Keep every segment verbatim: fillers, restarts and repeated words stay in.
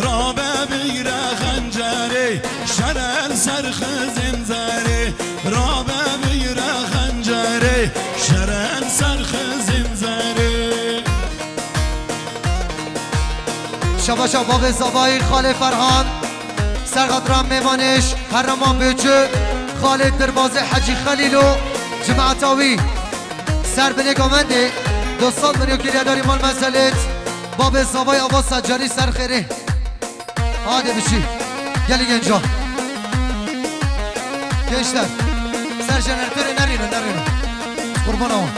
Rabe bigre xencerê, şer el ser xizin zerê. Rabe bigre xencerê, şer el ser xizin zerê. Şabaşa babê zavayî Xalê Ferhan, serxatira mêvanêş herema Bêçu, Xalê Dirbazê Hecî Xelîlo, cemaeta wî. Ser binê govendê, du sed milyon kiriyedarî mal meselêt, babê zavayî ava secarî ser xêrê. Hadi biçî. Gelî genca. Gençler. Ser jeneratörê nerîne, nerîne. Qurbana wan.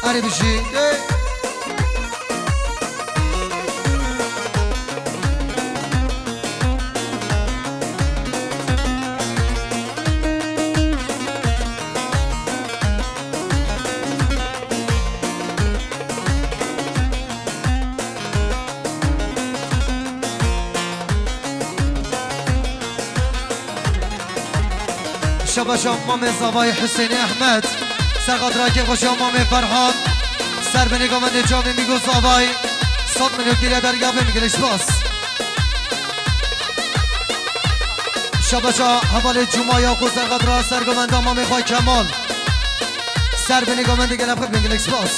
Erê bijî. Şabaşa mamê zavayî Husênê Ehmed. Serxatira kêfxweşiya mamê Ferhan. Ser binê govendê çavê Mîgo zavayî. Sed milyon kiriye dergavê min, gelek spas. Şabaşa hevalê Cuma Yaqû serxatira ser govenda mamê xwe Kemal. Ser binê govendê gelek xwe bin, gelek spas.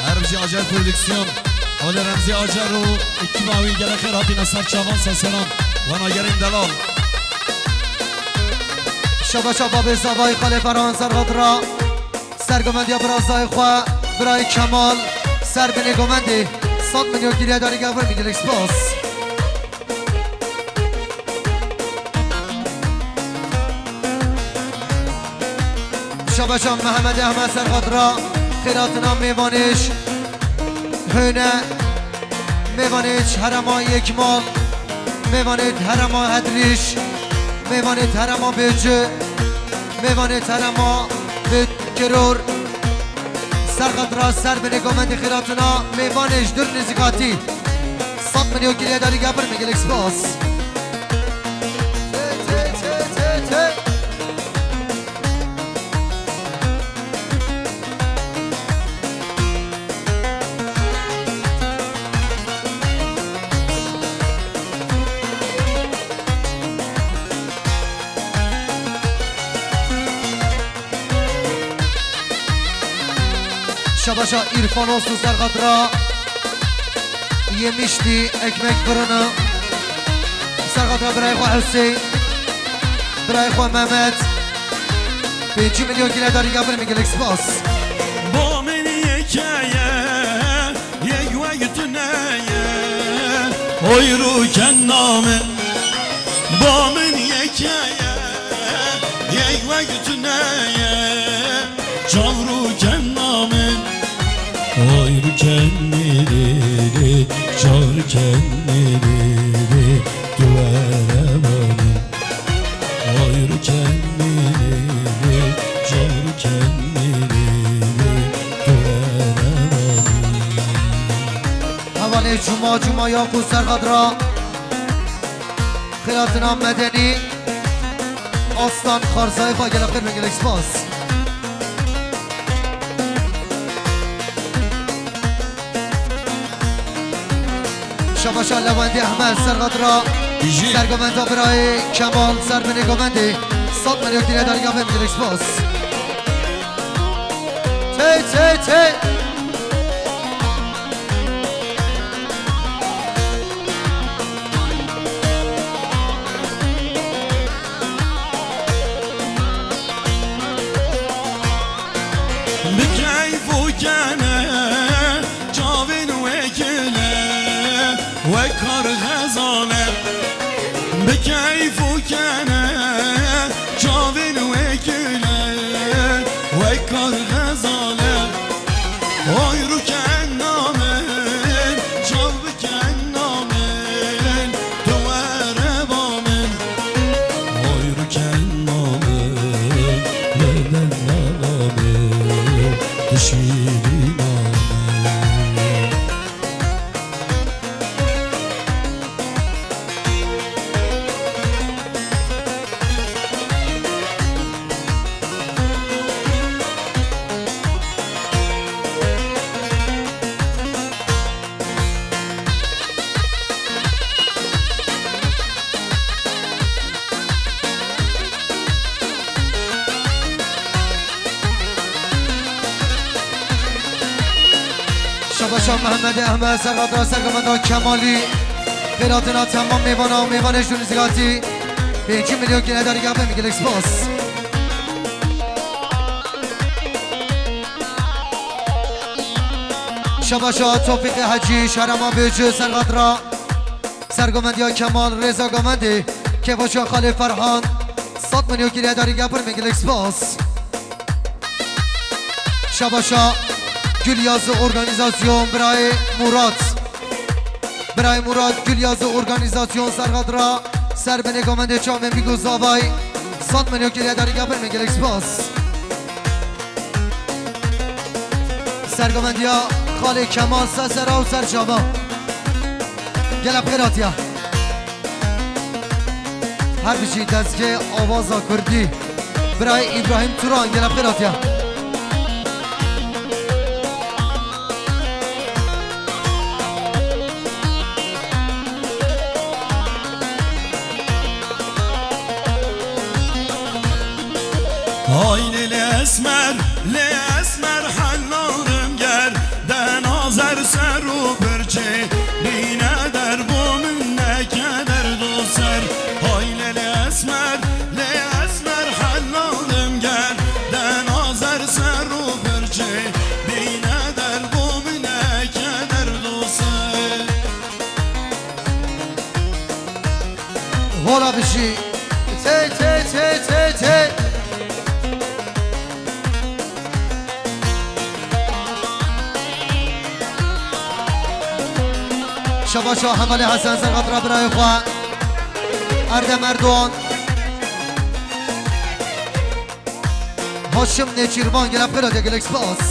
Her bijî Acar Prodüksiyon, Olê Remzî Acar û ekîba wî gelek xêr hatine ser çavan, ser seran. Wan Agerên delal. Şabaşa babê zavayî Xalê Ferhan serxatira. Ser gomendiya birazayê xwe, birayê Kemal. Ser binê gomendê. Sed milyon kiriye darî gavir min, gelek spas. Şabaşa Mehemedê Ehmed serxatira, xêratina mêvanêş, hûne, mêvanêş herema Yekmal, mêvanêt herema Hedrîş, mêvanêt herema Bêci, mêvanêt herema Bêkiror, serxatira ser binê gomendê xêratina mêvanêş dur nêzîkatî. Sed milyon kiriye darî gavir min, gelek spas. Şabaşa Îrfan Olsun serxatira Yemişli Ekmek Fırını. Serxatira birayê xwe Hüseyin, birayê xwe Mehmet. Pêncî milyon kile darî gavir min, gelek spas. Bo min yekeye, yek wek tu neye. Oy rûken name. Bo min yekeye, yek wek tu neye. Çav rûken name. Oy rûken nêrê, çav rûken nêrê, tu were bo min. Oy rûken nêrê, çav rûken nêrê, tu were bo min. Hevalê Cuma, Cuma Yaqû serxatira xêratina medenî. Aslan Xarzayê xwe gelek xêr ve gelek spas. Şabaşa Lewendî Ehmed serxatira. Bijî. Ser govenda birayê Kemal ser binê govendê. Sed milyon kiriye darî gavir min, gelek spas. Tey, tey, tey. Bi keyf û kene çavên wekile, wek kar xezale. Bi keyf û kene çavên wekile, wek kar xezale. Oy rûken namin, çav bike Ken namên tu were ba min. Oy rûken namên, lê lê namên, tu şîrîn namên. Şabaşa Mehemedê Ehmed, serhatra serkefta Kemalî. Xêratina temam mêvana û mêvanê ji nizîkatî. Pêncî milyon kine derî gabim, gelek spas. Şabaşa Tofîqê Hecî, Şerema Bêjî, serhatra. Sergovendiya Kemal Rêza Govendê, Kêvaşa Xalê Ferhan, sed milyon kiriye derî gabim, gelek spas. Şabaşa Gül Yazı Organizasyon, Birayê Murat. Birayê Murat, Gül Yazı Organizasyon, serhatra, ser binê Govendê Çamê Bîgo Zavay, sed milyon kiriye derî gabim, gelek spas. Sergovendiya Xalê Kemal, ser sera û ser çava. Gelek xêr hatiye. Her bijî dezgê awaza kurdî. Birayê Îbrahîm Turan, gelek xêr hatiye. Hay lê lê esmer, lê esmer helalım ger, de nazer ser û birçê, bîne der bo min neke derdo ser. Hay lê lê esmer, lê esmer helalım ger, de nazer ser û birçê, bîne der bo min neke derdo ser. Hola bijî. Tey, tey, tey, tey, tey. Şabaşa Hemalê Hesen, serhatra birayê xwe Erdem Erdoğan. Haşim Nêçîrvan, gelek xêr hatiye, gelek spas.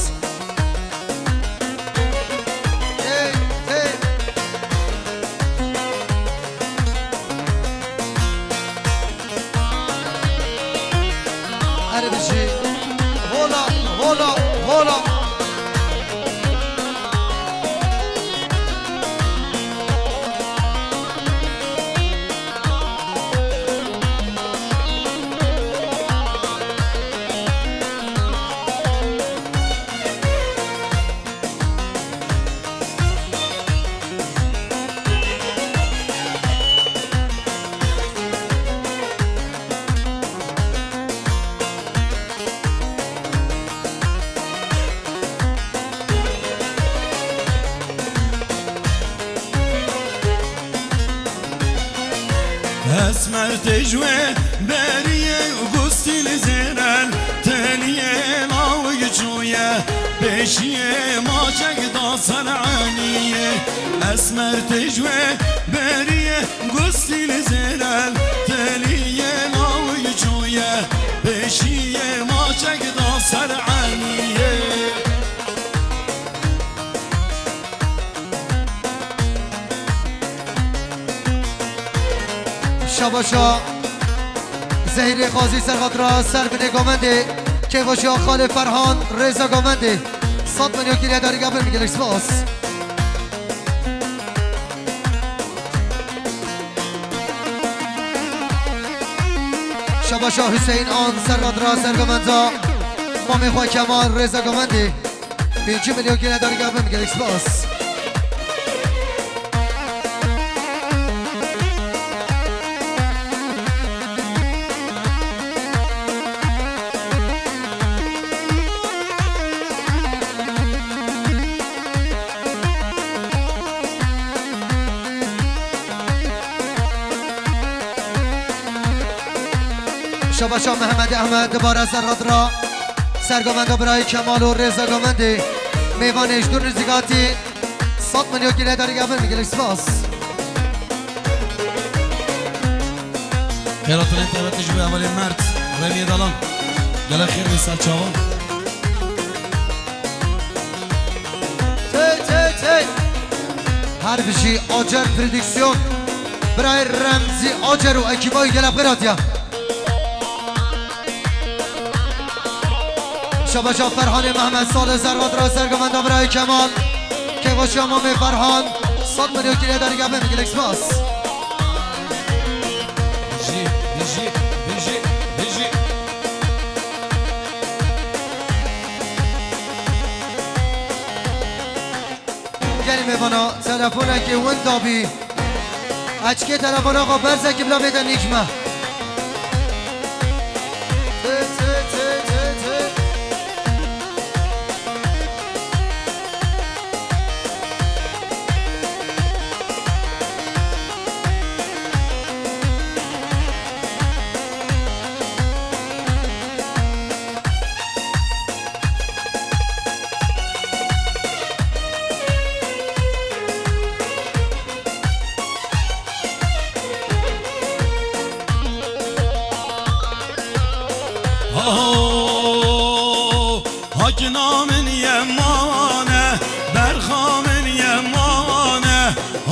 Hey, hey. Her bijî. Hola, hola, hola. Esmer tecwe beriye gustil zeren, teliye lawi çûye, peşiye maçek da ser aniye. Esmer tecwe beriye gustil zeren, teliye lawi çûye, peşiye maçek da ser aniye. Şabaşa Zehîrê Xazî, serhatra ser binê Govendê, Kêvaşa Xalê Ferhan, Rêza Govendê. Sed milyon kiriye derî gabim, gelek spas. Şabaşa Hüseyin An, serhatra ser Govenda, mamê xwe Kemal, Rêza Govendê. Pêncî milyon kiriye derî gabim, gelek spas. Şabaşa Mehemedê Ehmed, dibare serhatra ser Govenda birayê Kemal û Rêza Govendê. Mêvanê ji dûr nizîkatî. Sed milyon kiriye derî gabim, gelek spas. Xêratinên taybetî ji bo hevalê Mert, Remiyê Dalan. Gelek xêr ve ser çavan. Tey, tey, tey. Her bijî Acer Prodüksiyon. Birayê Remzî Acer û ekîba wî, gelek xêr hatiye. Şabaşa Ferhanê Mehmet Salih, serhatra ser Govenda birayê Kemal. Kêvaşa mamê Ferhan. Sed milyon kiriye derî gabim, gelek spas. Bijî, bijî, bijî, bijî. Gelê mêvana telefonekê winda bî. Eçkê telefona xwe berzekî bila vê de nîk me. Aho, Hakina min yemane, berxa min yemane,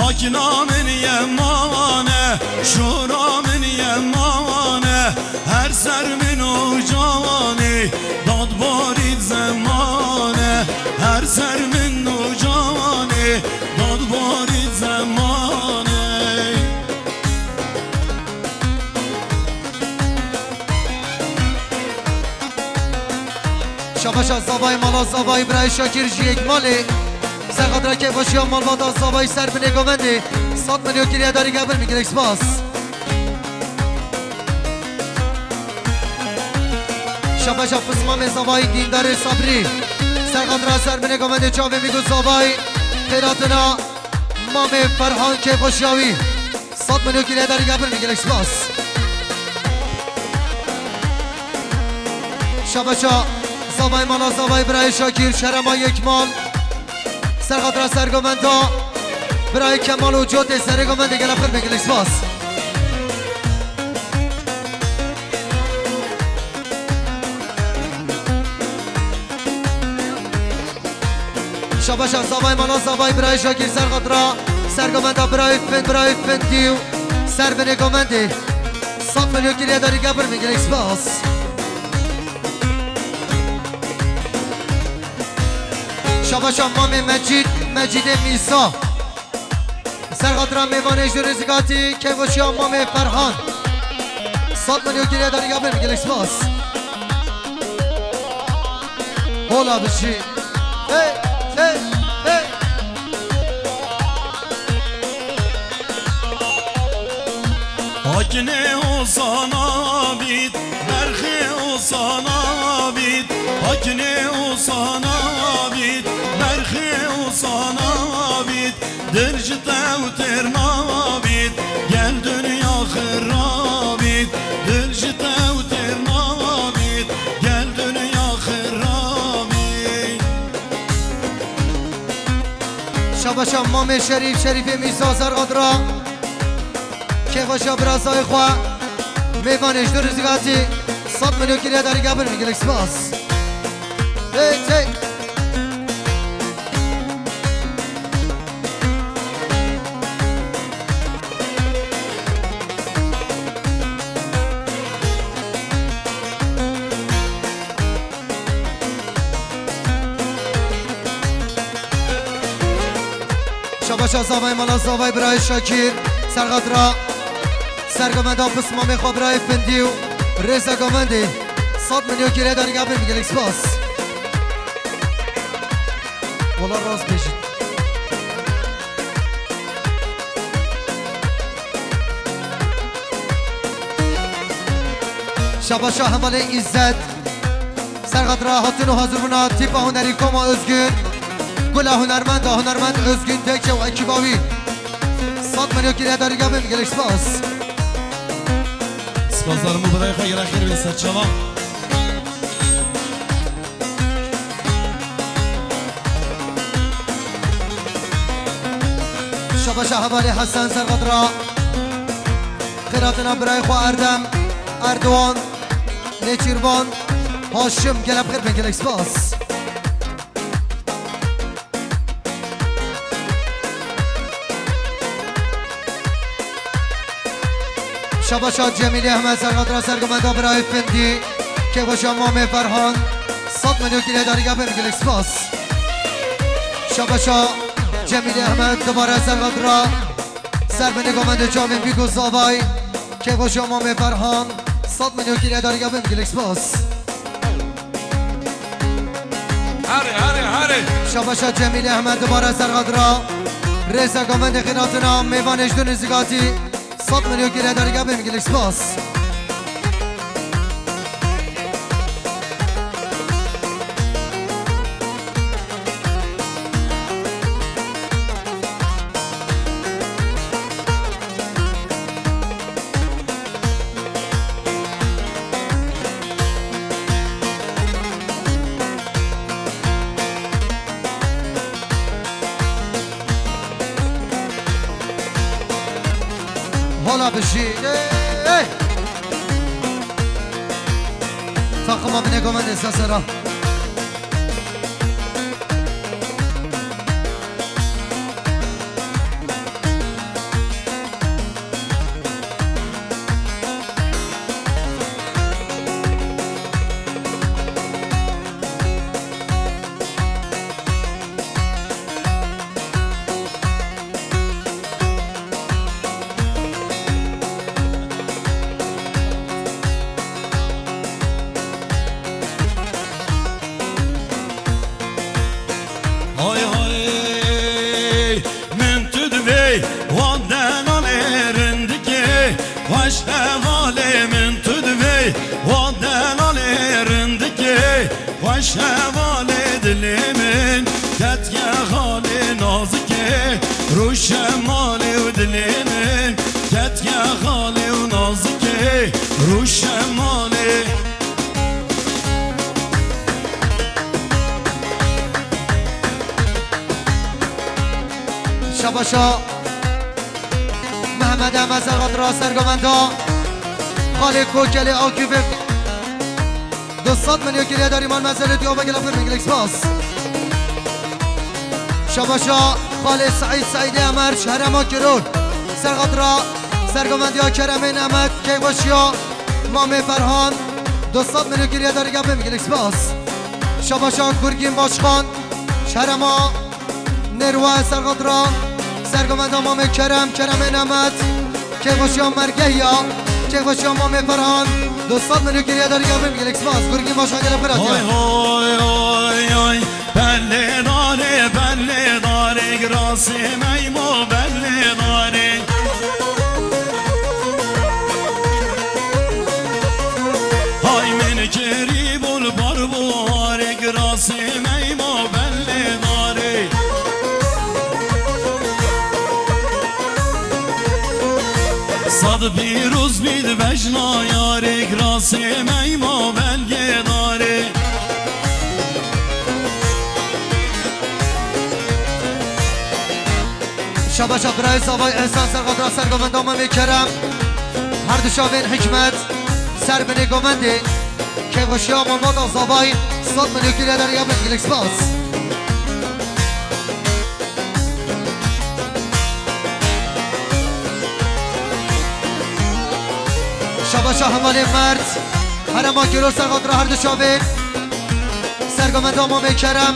Hakina min yemane, şora min yemane, her ser min o canê, dad barî zemane, her ser min o canê, dad barî zemane. Şabaşa zavayê mala zavayê birayê Şakir ji yek malê. Ser xatira kêfxweşiya malbata zavayê ser binê govendê. Sed milyon kiriye darî gebir min gelek spas. Şabaşa pismamê zavayê dîndarê Sabrî. Ser xatira ser binê govendê çavê Mîgo zavayê. Xêratina mamê Ferhan kêfxweşiya wî. Sed milyon kiriye darî gebir min gelek spas. Şabaşa zavayê mala zavayê birayê Şakir şerema yek mal. Ser xatira ser govenda birayê Kemal û Cotê serê govendê gelek xir min gelek spas. Şabaşa zavayê mala zavayê birayê Şakir ser xatira ser govenda birayê Fin birayê Fin dîw ser binê govendê. Sed milyon kiriye darî gebir min gelek spas. Şabaşa mamê Mecîd, Mecîdê Mîsa. Ser xatira mêvanê ji Rizgatî, kêfxweşiya mamê Ferhan. Sed milyon kiriye darî gebir min gelek spas. Hola bişî. Hey, hey, hey. Hakine o sana bit, berxê o sana bit, Hakine o sana bit, berxê o sana bit. Dil ji te û têr nabît, gel dinya xirabît. Dil ji te û têr nabît, gel dinya xirabît. Şabaşa mamê Şerîf, Şerîfê Mîsa Zerxadra. Kêfxweşa birazayê xwe. Mêvanê ji Rizgatî. Sed milyon kiriye darî gebir min gelek spas. Hey, hey. Şabaşa zavayê mala zavayê birayê Şakir. Serxatira sergovenda pismamê xwe birayê Findî û rêza govendê. Sed milyon kiriye darî gebir min gelek spas. Wala rast bêjî. Şabaşa hevalê Îzzet. Serxatira hatin û hazir bûna tîpa hunerî Koma Özgün. Gula hunermenda hunermend Özgün Tekçe û ekîba wî. Sed milyon kiriye darî gebir min gelek spas. Spasdarım û birayê xwe, gelek xêr bin serçava. Şabaşa hevalê Hesen Serxatira. Xêratina birayê xwe Erdem, Erdoğan, Nêçîrvan, Haşim, gelek xêr bin, gelek spas. Şabaşa Cemîlê Ehmed Serxatira sergovenda birayê Findî, kêfxweşa mamê Ferhan, sed milyon kiriye darî gebir min gelek spas. Şabaşa Cemîlê Ehmed dubare Serxatira. Ser binê govendê çavên Bîgo Zavay. Kêfxweşa mamê Ferhan. Sed milyon kiriye darî gebir min gelek spas. Herê, herê, herê, Şabaşa Cemîlê Ehmed dubare serqat ra. Rêza govendê xîratina mêvanê ji dû nizîkatî. Sed milyon kî lê darî gabê min gelek spas. Hala bijî. Ê, ê. Takıma bine govendê sesera. Hay hay, min tu divê, wan delalê rindikê, xweş hevalê min tu divê, wan delalê rindikê, xweş hevalê dilê min, ketiye xalê nazikê, rûşemalê û dilê min, ketiye xalê û nazikê, rûşemalê. Şabaşa Mehmet Ehmed serqat ra sergovenda. Xalê Kokelê Aküvê. Du sed milyon kiriye darî mal mezelê diyo ve gelek pir gelek spas. Şabaşa Xalê Saîd Saîdê Emer ji herema Kiror. Serqat ra sergovendiya Keremê Nemet, keyfweşiya Mamê Ferhan, du sed milyon kiriye darî gabê min gelek spas. Şabaşa Gurgîn Başkan, ji herema Nêrwe serqat ra, sergovenda Mamê Kerem, Keremê Nemet, keyfweşiya Mergehiya, keyfweşiya Mamê Ferhan, du sed milyon kiriye darî gabê min gelek spas. Gurgîn Başkan gelek pir hatiye. Hay hay hay hay. Belê darê, belê darê, girasê meymo belê darê. Hay min kirî bû li bar bû harê, girasê meymo belê darê. Sed pîroz bî di bejna yarê, girasê meymo belgê darê. Şabaşa birayê zavay Ehsan serqat ra sergovenda Mamê Kerem. Her du çavên Hikmet ser binê govendê. Keyfweşiya mamada zavay sed milyon kiriye darî gabê min gelek spas. Şabaşa hevalê Mert. Herema Kiror serqat ra her du çavên. Sergovenda Mamê Kerem.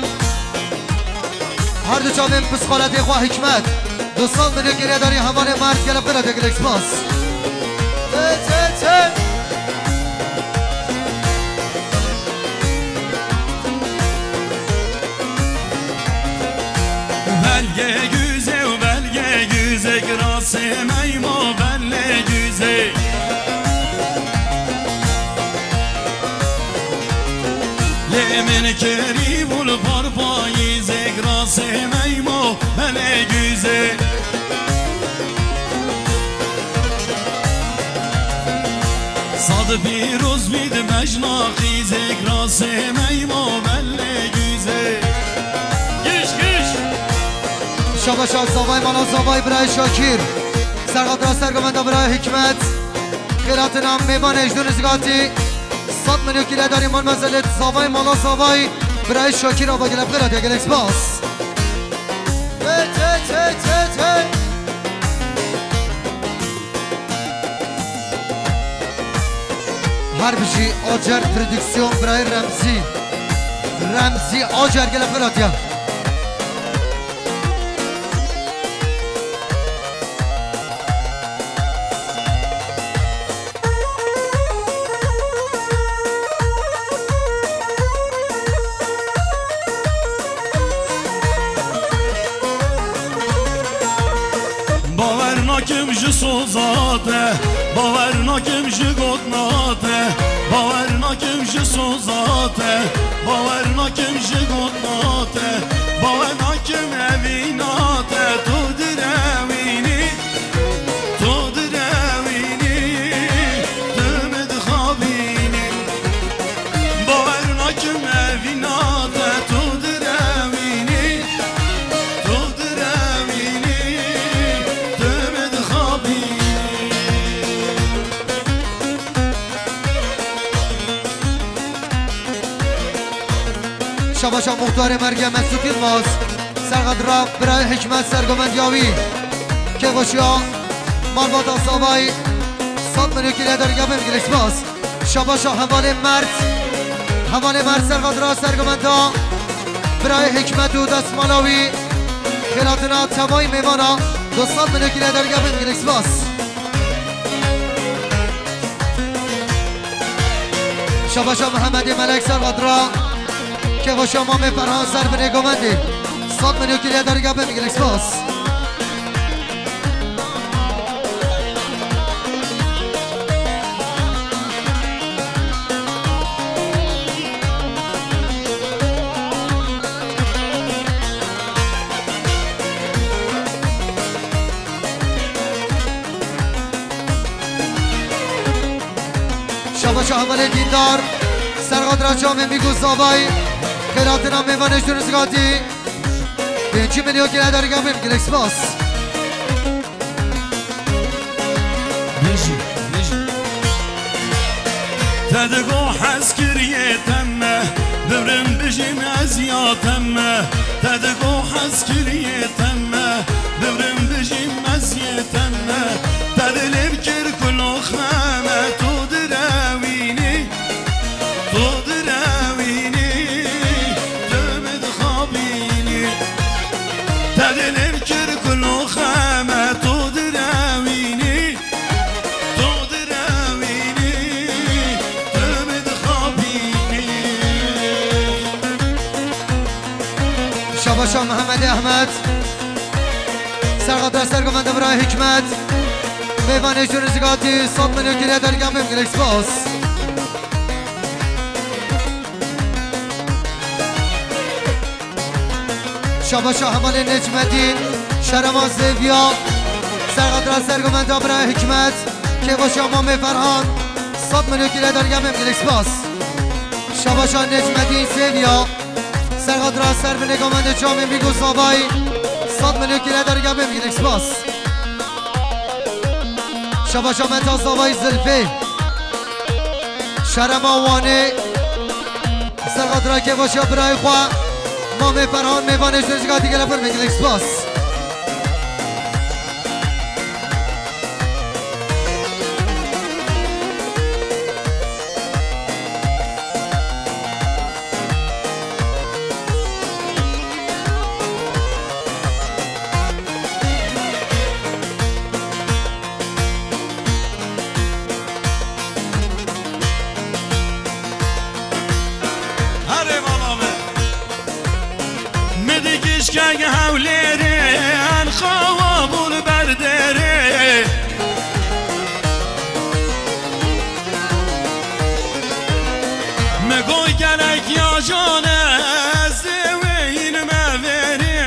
Her du çavên pisxaletê xwe Hikmet. Du sed milyon kiriye darî hevalê Mert gelek pir hatiye gelek spas. Çê, çê, çê. Belgê güzê û belgê güzê, girasê meymo belê güzê. Lê min kirî bû li bar payîzê, girasê meymo belê güzê. Sed pîroz bî di bejna qîzê, girasê meymo belê güzê. Giş, giş. Şabaşa zavay mala zavay birayê Şakir. Serqat ra sergovenda birayê Hikmet. Xêratina mêvanê ji dû nizgatî. Sed milyon kiriye darî mal mezelê zavay mala zavay birayê Şakir ava gelek pir hatiye gelek spas. Çê, çê, çê, çê, çê. Her bijî Acar Prodüksiyon birayê Remzî. Remzî Acar gelek pir hatiye. Kim ji soza te, bawer nakim ji gotina te, bawer nakim ji soza te, bawer nakim ji gotina te, bawer nakim evîna te, tu direwînî, tu direwînî, tu min dixapînî. Bawer nakim evîna te, tu direwînî, tu direwînî, tu min dixapînî. Şabaşa muxtarê Merge Mesut Yilmaz, serqedra birayê Hikmet sergomendiya wî, kêxweşiya malbata Zavayî, sed milyon kî lê derge bim, gelek spas. Şabaşa hevalê Mert. Hevalê Mert serqedra sergomenda birayê Hikmet û destmala wî. Xêlatina tevayî mêvana du sed milyon kî lê derge bim, gelek spas. Şabaşa Mihemedê Melek serqedra kêxweşiya mamê Ferhan ser binê gomendê. Sed milyon kî lê derge bim, gelek spas. Şabaşa hevalê dîndar, serqedra camê Mîgo Zavayî, xêlatina mêvanê ji Nizgatî. Pêncî milyon kî lê derge bim, gelek spas. Bijî, bijî. Te digo hez kiriye temme, bimrim bijîm ez ya temme. Te digo hez kiriye temme, bimrim bijîm ez yê temme. Te dilê kir kulo xeme, tu direwînî. Tu direwînî, tu min dixapînî. Te dilê kir kulo xeme, tu direwînî, tu direwînî, tu min dixapînî. Şabaşa Mihemedê Ehmed. Serqedra sergomenda birayê Hikmet. Mêvanê ji Nizgatî, sed milyon kî lê derge bim, gelek spas. Şabaşa hevalê Necmedîn, Şerema Zêviya, serqedra sergomenda birayê Hikmet, kêxweşiya mamê Ferhan, sed milyon kî lê derge bim, gelek spas. Şabaşa Necmedîn Zêviya, serqedra ser binê gomendê camê Mîgo Zavayî, sed milyon kî lê derge bim, gelek spas. Şabaşa Meta Zavayî Zilfê. Şerema Wanê. Serqedra kêxweşiya birayê xwe. Mamê Ferhan mêvanê ji Nizgatî, gelek pir bê, gelek spas. Herê mala me. Mi di kişkek Hewlêrê, en xewa bûn ber derê. Mi got gelek ya can ez ê wê hîn me vêrê.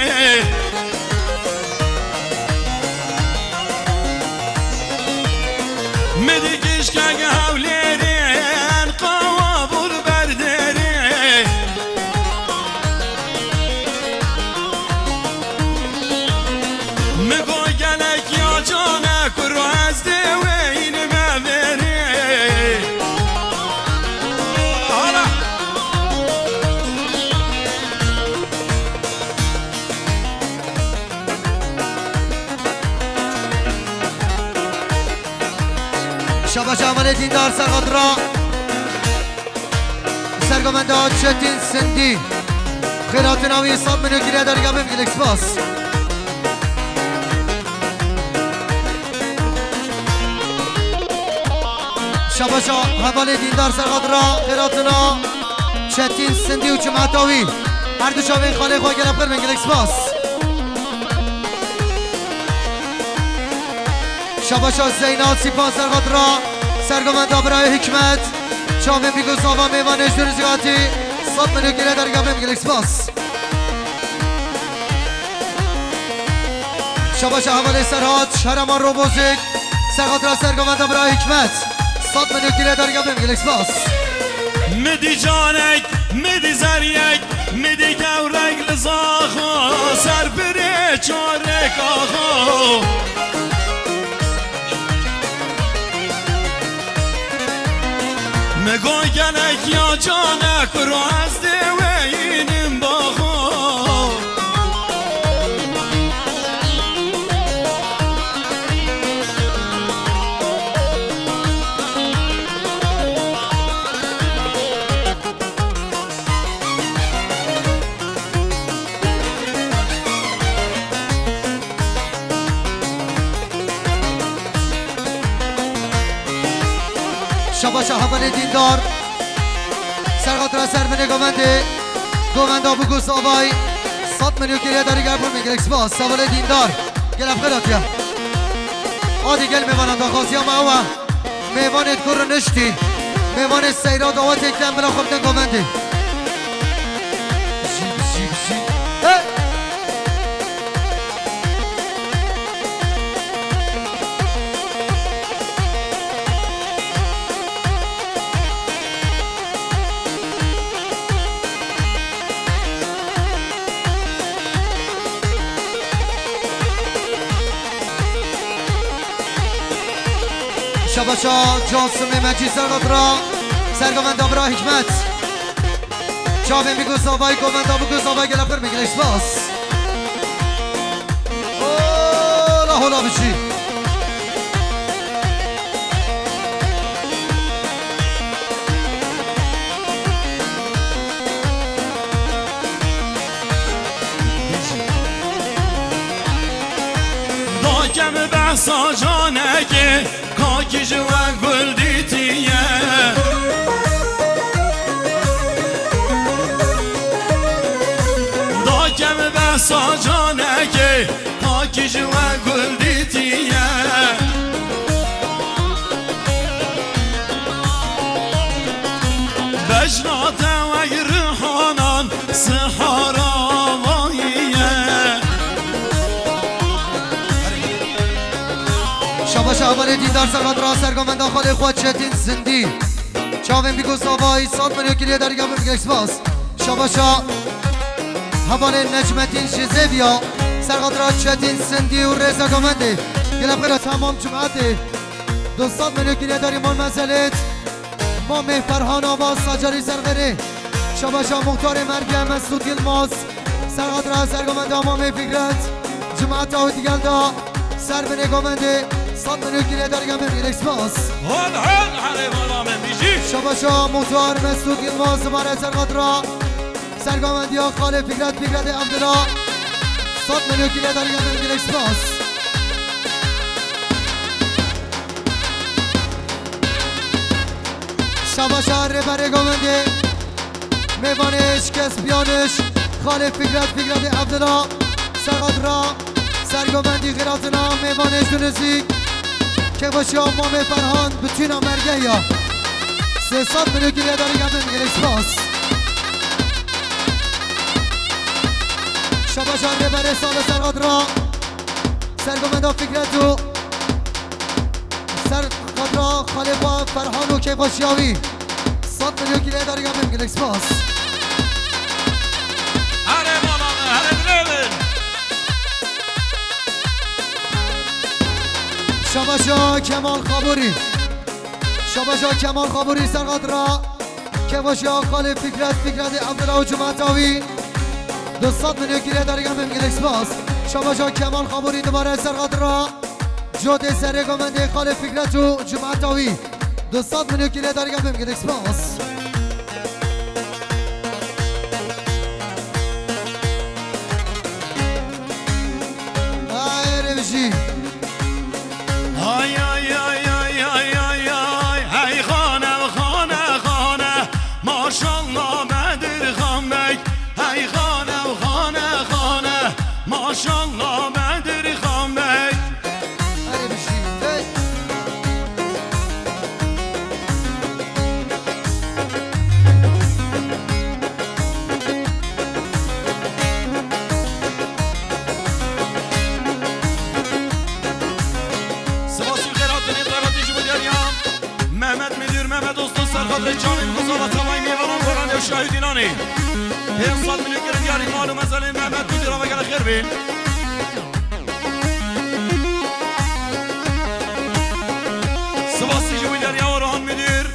Mi di kişkek Hewlêrê, en xewa bûn ber derê. Mi got gelek ya cane kuro ez dê wê hîn me vêrê. Hala. Şabaş Amelê Dîndar serqedra. Sergomenda Çetin Sindî. Xêratina wî sed milyon kiriye derga bim, gelek spas. Şabaşa hevalê Dîndar serqedra. Xêratina Çetin Sindî û cemaeta wî. Her du çavên xalê xwe gelek pir bin, gelek spas. Şabaşa Zeyna Sipan Serxatira, sergovenda birayê Hikmet. Çavên bî ku zava mêvanê ji Dûrizî hatî, sed milyon kile dergabê gelek spas. Şabaşa hevalê Serhat, Şerema Robozik, Serhat ra sergovenda bira Hikmet. Sed milyon kile dergabê gelek spas. Midî canek, midî zeryek, midî gewrek li zaxo, ser birê çarek axo. Me got gelek ya canek ro ez dê weyînim baxo. Şabaşa hevalê Dîndar. Serxatira ser binê govendê. Govenda Bûk û Zavay. Sed milyon kiriye derî gel pir min gelek spas. Hevalê Dîndar. Gel ev xêr hatiye. Adî gel mêvanan daxwaziya me ew e. Mêvanê dikur niştî. Mêvanê seyra dawetê kem bila xwe bidin govendê. Bijî, bijî, bijî. Hey! Şabaşa Cansimê Mecî Serxatira, sergovenda bira Hikmet. Çavên bî ku zavayî govenda bû ku zavayî gelek pir bî gelek spas. Ola hola biçî. Dakem behsa canekê, kakî ji we gul dîtiye. Dakem behsa canekê, kakî ji we gul dîtiye. Bejna te wek rihanan sihara vahiye. Şabaşa hevalê Dîndar Serhat ra sergovenda xalê xwe Çetin Sindî. Çavên bî ku zavayî sed milyon kiriye derî gel pir min gelek spas. Şabaşa hevalê Necmetîn ji Zêviya, Serhat ra Çetin Sindî û rêza govendê. Gelek pir temam cumatê. Du sed milyon kiriye derî mal mezelêt. Mamê Ferhan Ava Sacarî Serxêrê. Şabaşa muxtarê merge Mesûd Yilmaz. Serhat ra sergovenda Mamê Fikret. Cemaeta wî digel da. Ser binê govendê. Sed milyon kiriye derî gel pir min gelek spas. Hol hol herê mala me bijî. Şabaşa muxtar Mesûd Yilmaz dibare Serhat ra. Sergovendiya xalê Fikret, Fikretê Evdila. Sed milyon kiriye derî gel pir min gelek spas. Şabaşa rêberê govendê. Mêvanê şikest biyaniş. Xalê Fikret, Fikretê Evdila. Serhat ra. Sergovendî xêratina mêvanê ji nizîk. Kêfxweşiya Mamê Ferhan, bitîna mergehiya. Sê sed milyon kiriye derî gel pir min gelek spas. Şabaşa rêberê Salih Serhat ra. Sergovenda Fikret û Serhat ra xalê xwe Ferhan û kêfxweşiya wî. Sed milyon kiriye derî gel pir min gelek spas. Here mala me, here dilê min. Şabaşa Kemal Xabûrî. Şabaşa Kemal Xabûrî Serhat ra. Kêfxweşiya xalê Fikret, Fikretê Evdila û cemaeta wî. Du sed milyon kiriye derî gel pir min gelek spas. Şabaşa Kemal Xabûrî dibare Serhat ra. Cotê serê govendê xalê Fikret û cemaeta wî. Du sed milyon kiriye derî gel pir min gelek spas. Ay, rêvijî. Ay, ay, ay, ay, ay, ay, ay. Hey xane, xane, xane. Maşallah Bedir Xan Bey. Hey xane, xane, xane. Maşallah Bedir Xan Bey. Erê bijî, hey. Xatirê çavên Muzala Tavayî mêvanan Goran Ewşa û Dîlanê. Pênc sed milyon kirin diyarî mal û mezelê Mehmet Müdür, ava gele xêr bin. Sivasî ji wî derya Orhan Müdür.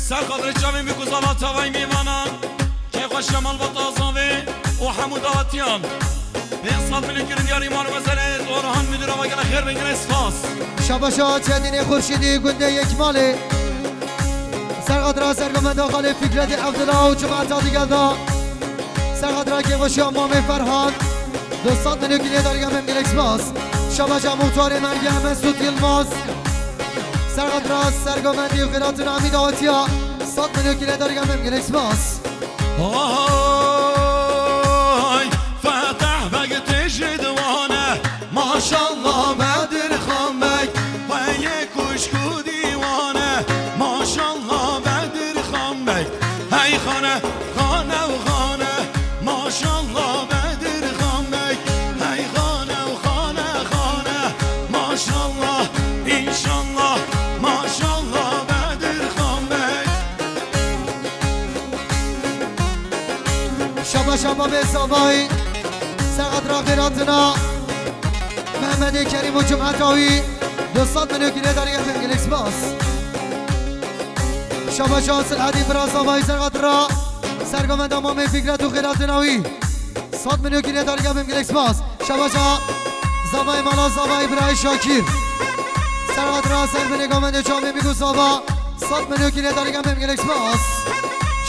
Ser xatirê çavên Muzala Tavayî mêvanan. Kêxweşiya malbata Azavê û hemû dahatiyan. Pênc sed milyon kirin diyarî mal û mezelê Orhan Müdür, ava gele xêr bin, gelek spas. Şabaşa Çetînê Xurşîdî gundê Yekmalê. Ser xatira sergovenda xalê Fikretê Evdila û cemaeta digel da. Ser xatira kêxweşiya mamê Ferhan. Du sed milyon kirin diyarî em gelek spas. Şabaşa muxtarê merge Mesut Yilmaz. Ser xatira sergovendî û xêratina em dawetiya. Sed milyon kirin diyarî em gelek spas. Ay, Fetah Beg tê ji diwane, maşallah Bedir Xan Beg, weye kuşku dîwane, maşallah Bedir Xan Beg. Hey xane, xane û xane, maşallah Bedir Xan Beg, hey xane û xane, xane, maşallah, inşallah, maşallah Bedir Xan Beg. Şaba şaba bê Zavayî. Ser xatira xêratina Mehmedê Kerîm û cemaeta wî. Du sed milyon kirin diyarî em gelek spas. Şaba şa Silhedî bira Zavayî ser xatira sergovenda mamê Fikret û xêratina wî. Sed milyon kirin diyarî em gelek spas. Şabaşa Zavayê mala Zavayê birayê Şakîr. Ser xatira ser binê govendê çavê Mîgo Zava. Sed milyon kirin diyarî em gelek spas.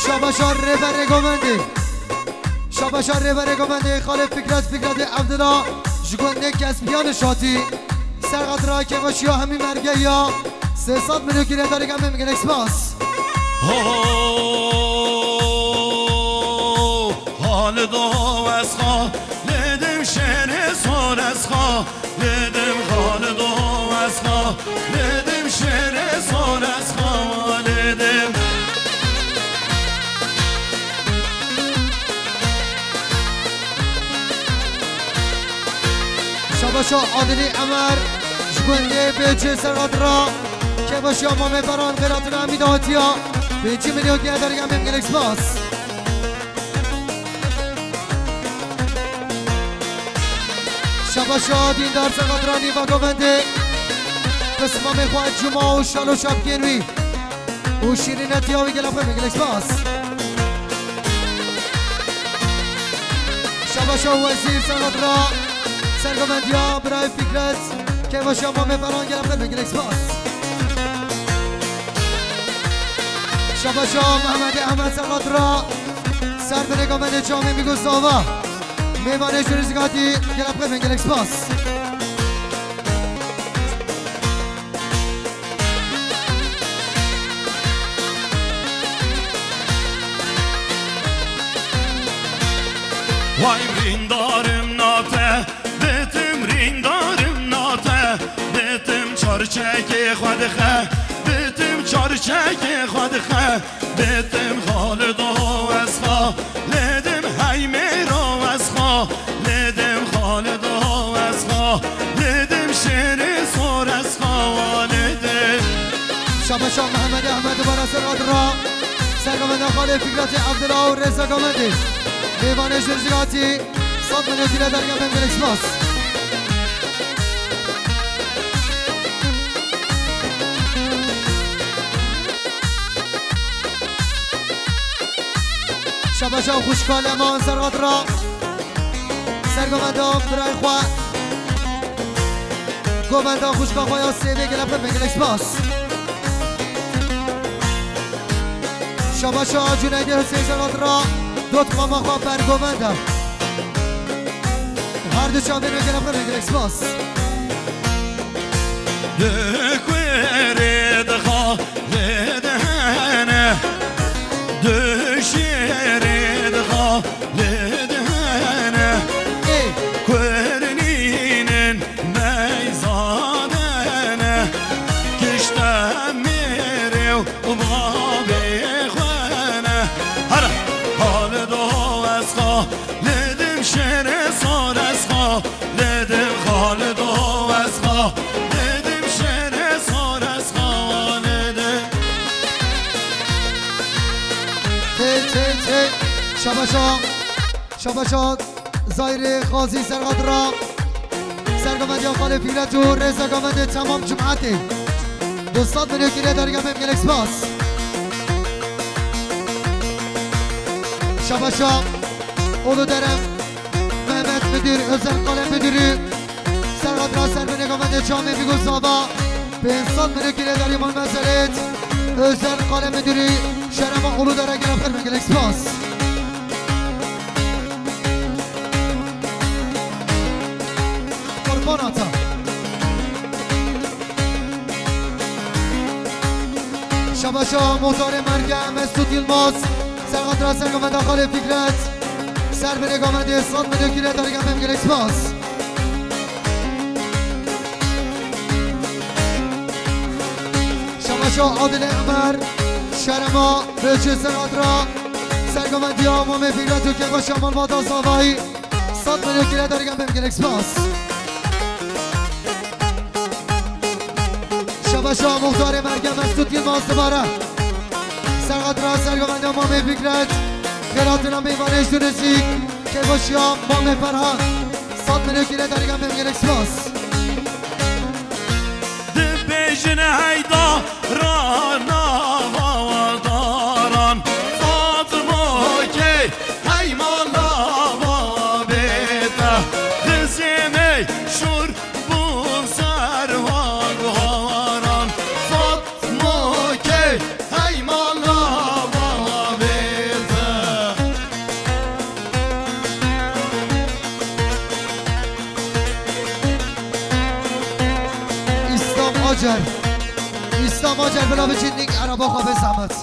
Şabaşa rêberê govendê. Şabaşa rêberê govendê xalê Fikret, Fikretê Evdila. Ji gundê Kespiyan Şatî. Ser xatira kêxweşiya hemî mergeya. Sê sed milyon kirin diyarî em gelek spas. Ho, ho, ho. Xalido ez xalidim şêrê sor ez xalidim, Xalido ez xalidim şêrê sor ez xalidim. Şabaşa Adilî Emer ji gundê Bêçê Serhat ra kêbaşiya mamê Beran xêratina em dawetiya pêncî milyon kirin diyarî em gelek spas. Şabaşa Dîndar Serhat ra nîva govendê pismamê xwe Cuma û şalo şapkên wî û şîrînetiya wî gelek xwe gelek spas. Şabaşa Wezîr Serhat ra sergovendiya birayê Fikret kêbaşiya mamê Beran gelek xwe gelek spas. Şabaşa Mehmedê Ehmed Serhat ra ser binê govendê çavê Mîgo Zava. Mêvanê ji Rizgatî gelek xwe gelek spas. Vay rîndarim nate, ditim rîndarim nate, ditim çarçekê xwe dixe, ditim çarçekê xwe dixe. Lêdim Xalido ez xalidim, hey mêro ez xalidim, Xalido ez xalidim, şêrê sor ez xalidim. Şabaşa Mehemedê Ehmed Bara Serhat ra sergovenda xalê Fikretê Evdila û rêza govendê. Mêvanê ji Rizgatî sed milyon kirin diyarî em gelek spas. Şabaşa xwişka Leman Serhat ra sergovenda birayê xwe. Govenda xwişka xwe ya sêvê gelek xwe gelek spas. Şabaşa Cuneydê Husên Serhat ra dot mama xwe bergovenda. Her du çavên wê gelek xwe gelek spas. Di kurê dixalidine, di şêrê dixalidine. Ê. Kur nînin meyzadene, kişte mêrê û bavê xwe ne. Hara Xalido ez xalidim, şêrê sor ez xalidim, Xalido ez xalidim, şêrê sor ez xalidim. Şabaşa, şabaşa Zahirê Xazî Serhat ra. Sergovendiya Xalê Fikret û rêzegavendê temam cimetê. Du sed milyon kîle dergem em gelek spas. Şabaşa Ulu Derem Mehmet Müdür, Özel Kalem Müdürü. Serhat ra ser binê govendê çamê Bîgul Sava. Pênc sed milyon kîle dergem em mezelet. Özel Kalem Müdürü. Şerema Ulu Dere gelek xêr ve gelek spas. Qurban ata. Şabaşa Muhtarê Merge Mesut Yılmaz. Serhat ra ser govenda Xalê Fikret. Ser binê govendê sed milyon kîle dergem em gelek spas. Şabaşa Adile Ömer. Şerema Rêçê Serhat ra. Sergovendiya Mamê Fikret û Kêbaşa Malbata Zavayî. Sed milyon kîle dergem em gelek spas. Şabaşa Muhtarê Merge Mesut Yılmaz dibare. Serhat ra sergovendiya Mamê Fikret. Xêratina mêvanê ji nêzîk. Kêbaşiya Mamê Ferhan. Sed milyon kîle dergem em gelek spas. Dibêjin heyda ra nava daran, Fatmo key heyma lava bête, xizê me şûr bûn ser van guharan, Fatmo key heyma lava bête. İslam Acar. İslam Acar, bila biçin ning araba xwe be zahmet.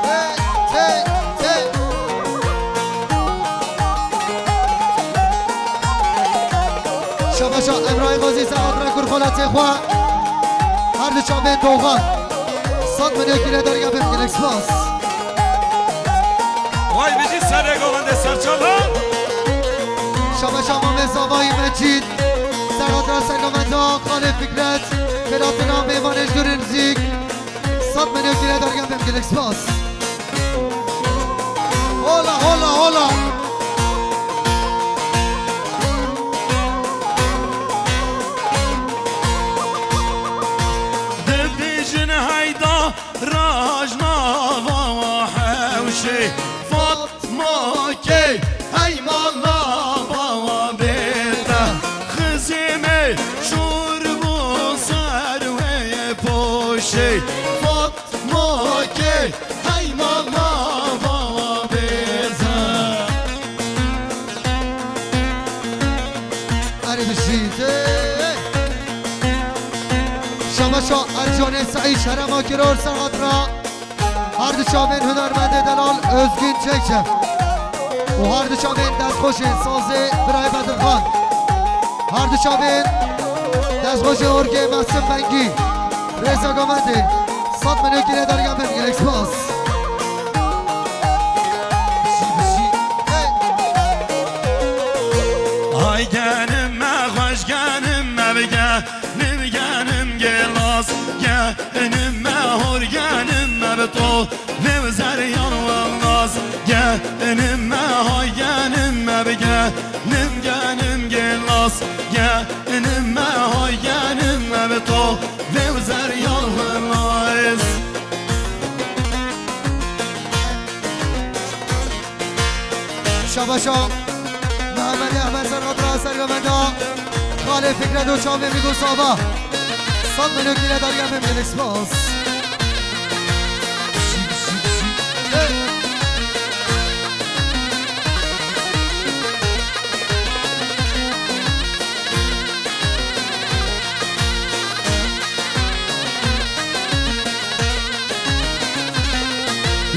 Hey, hey, hey. Şabaşa Emrahî Xozî, Serhat Rekur, xwelatê xwe. Her du çavên Doxan. Sed milyon kîle dergem em gelek spas. Vay bijî serê govendê serçalan. Şabaşa Mamê Zavayî Mecîd. Serhat ra sergovenda Xalê Fikret. Xêratina mêvanê ji nêzîk. Sed milyon kîle dergem em gelek spas. Hola, hola, hola. Dibêjin heyda ra ji nava hewşê, Fatmo key heyma lava bête, xizê me şûr bûn ser wê poşê, Fatmo key heyma lava bête. Erê bijî. Şabaşa Ercanê Seîd, Şerema Kiror, Serhat ra. Her du çavên hunermendê delal Özgün Çekçe. Û her du çavên destxweşên sazê birayê Bedirxan. Her du çavên destxweşê orgê Mehsin Bengî. Rêza Gamendê. Sed milyon kîle dergem em gelek spas. Bijî, bijî. Hey. Ay genim me, xweş genim me, bi genim genim gelas, genim me, hor genim me, bi to vê zeryan welas, genim me, hay genim me, bi genim genim gelas, genim me, hay genim me, bi to vê zeryan welas. Şabaşa Mehmet Ehmed Serhat ra sergovenda Xalê Fikret û çavê Bîgul Sava. Sed milyon kîle dergem em gelek spas. Hey.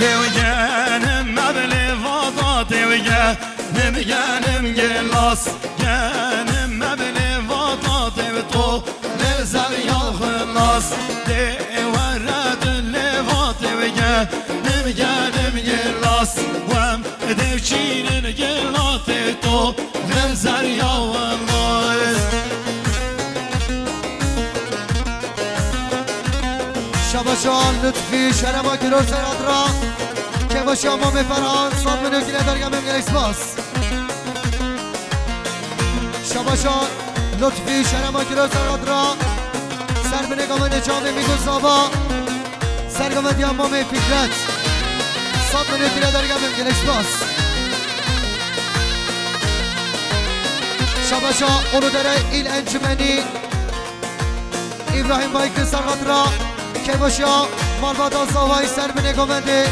Lêw genim me bi lêvata tê, genim genim gelas, genim me bi lêvata tê, bi to lê zerya xilas, dê were tu lêvatê, genim genim gelas, wem Devçînin gelatê to, ver zerya welas. Şabaşa Lütfî, Şerema Kiror Serhat ra. Keva Şabaşa Mamê Ferhan, sed milyon kîle dergem em, gelek spas. Şabaşa Lutfî, şerema kîlo serqat ra. Ser binê gamê çavê Mîgo Zava. Sergovendiya Mamê Fikret. Sed milyon kîle dergem em, gelek spas. Şabaşa Uludere îl encûmenî. Îbrahîm Baykir serqat ra. Kevoşa malbata Zavayî ser binê govendê.